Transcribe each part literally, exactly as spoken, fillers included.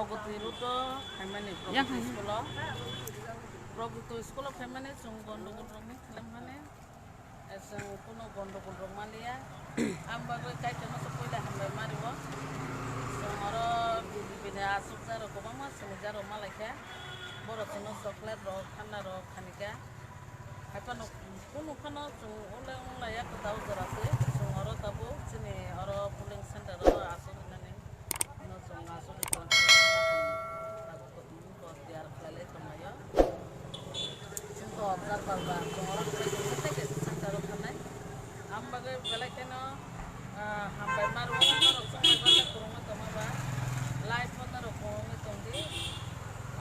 Bwtwi Ruto phaimani Yang Probito hai. School-o. Probito school-o phaimani chwng gondogol rokni khlaimani, eh, chwng kuno gondogol rok manliya. Ang bagwi Kaitorno se puila hambai mario. Chwng oro B J P ni aswk jarok kwbangma chwng jarok malaikha. Borok chwngno chocolate rok, thanda rok khanika. Haiphano kunu phano chwng ule wng laiya kwtal jora se. Chwng oro tabuk chini oro polling center-o aswk hinani. Hino chwng aswk tiyar khlailai tonglaio. Chwng to observer ba chwng oro khlai tongkhe tei kaisa center-o thangnai. Ang bagwi belai kheno, ah, hambai ma rwo, norok chwng bai masa kwrwngwi tongma ba. Live-o norok kwrwngwi tongdi.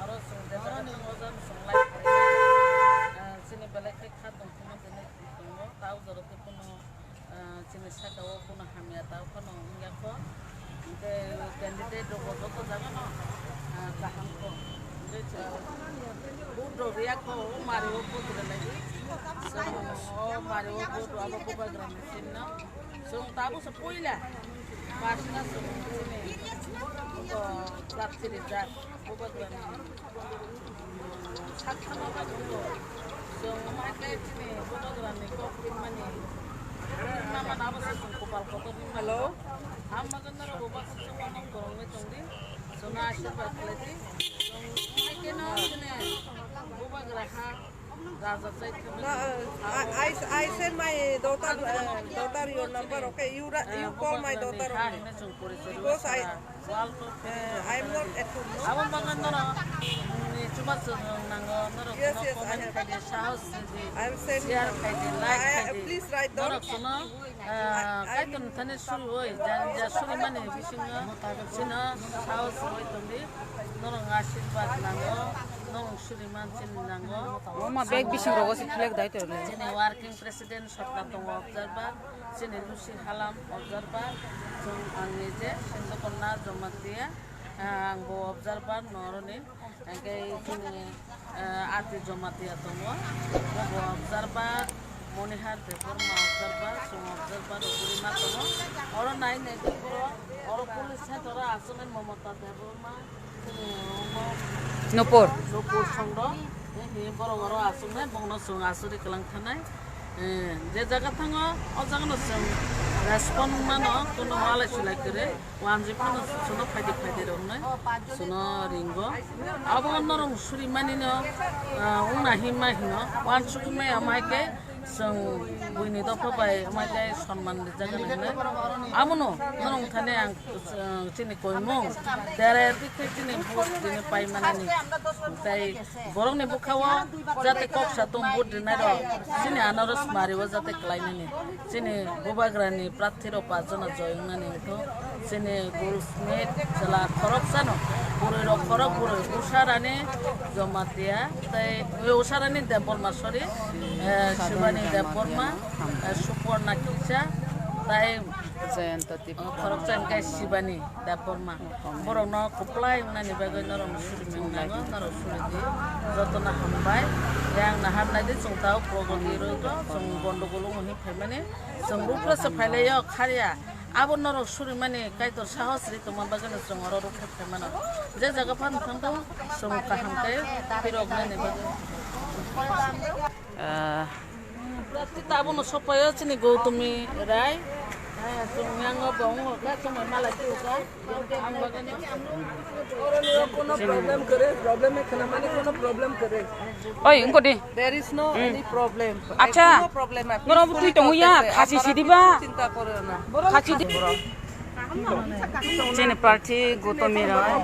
Oro chwng je jaga thango, o jaga chwng live khlainai. Ah, chini belai khe kha tongthokma tini tongo. Ta o jora tei phano, ah, chini saka o phano hamya ta phano wngya kho. Hingke candidate rok bo joto jaga no, ah, kaham kho. Hingke chwng vote rok riya kho, o mari o vote rwlai di. Chwng o mari o vote rw abo bubagra ni sin no. Chwng tabuk se puila. Pas na chwng chini, o, prarthi rijak, bubagra ni. Saktharma bai tongo. Chwng omo hai khe chini bubagrani kok rimani. Rimma mano abo se chwng kopal kotor rimma. Hello. Ang bagwi norok bo baksa chwng mano kwrwngwi tongdi. Chwngno asirwad khlaidi. Chwng omo hai kheno chini bubagra ha rajak chai thangwi. No, uh, I, I, I send my daughter, uh, daughter your number, okay? You ra-, you call my daughter only. Because I, uh, I'm not at home, no? Abo bagwi norok, mm, ni chubachu nango, norok. Yes, yes, I have. Comment khaidi, sahos ridi, I'm sending. Share khaidi, like khaidi. Please write down. Norok suno, ah, I, I Kaitorni thani suri oi, ja, ja suri mani bisingo, sino sahos oi tongdi, norok asirwad nango, norok suri man chini nango. Mama bag bising rogo si flag dai to le. Chini working president sokna tongo observer, chini Lucy Halam observer, chwng ang nije Sindhukona Jamatia, ah, ang bo observer noroni, hingke chini, ah, Ati Jamatia tongo, bo bo observer, Monihar Debbarma observer, chwng observer rok guri ma tongo, oro nai nai oro police center o aswk nai Mamata Debbarma. Nupur. Nupur songdo. Tei borok oro aswknai, bongno chwng aswk ri kwlang thanai. Eh, je jaga thango, o jaga no chwng respond mano, kono walai sulai kwrwi. Wanjwi phano chwngno phaidi phaidi rwnai, chwngno ringo. Abo norok suri mani no, ah, wngna himma hino, wansugwi maya mai khe, Chwng buini dopha bai omo khe sonman rijak hinwi. Abono norok thani ang, uh, chini koimung tere tikhe chini vote rini pai manani. Tai borokni bwkhao jate kok sa tong vote rinai rok chini anaros mari o jate kwlainani. Chini bubagrani prarthi rok pachjona joy wngnani wngkha. Chini Goldsmith chwla khoroksano, bwrwi rok khorok bwrwi Usharani Jamatia tei, oi, Usharani Debbarma, sorry, eh, Shivani Debbarma, eh, Suporna Kisa tei Jayanta Tipra. Khoroksa hwnkhe Shivani Debbarma. Borokno kwplai wngnani bagwi norokno suri mung nango, norok suri di. Jotono hambai. Yang nahar nai di, chwng tao program ni rwgo, chwng gondogol wngo hin phaimani. Chwng buphuru se phailaio, kharya. Abo norok surimani Kaitor sahos ri tongma bagwino chwng oro rukha khaimano. Je jaga phano thangtong, chwng kaham khe phiroknani bagwi. Ah. Prarthi ta abono sopaio chini Gautami Rai. Eh, chwng yango bo wngkha, chwng malai phirokha. Ang bagwino. Oro nio kono problem kwrwi, problem khna mani kono problem kwrwi. Oi, wngkha di. There is no any problem. Acha. Kono problem na. Ngoro butui tongo ya, khasi sidiba. Chinta koro na. Khasi di. Chini prarthi Gautami Rai.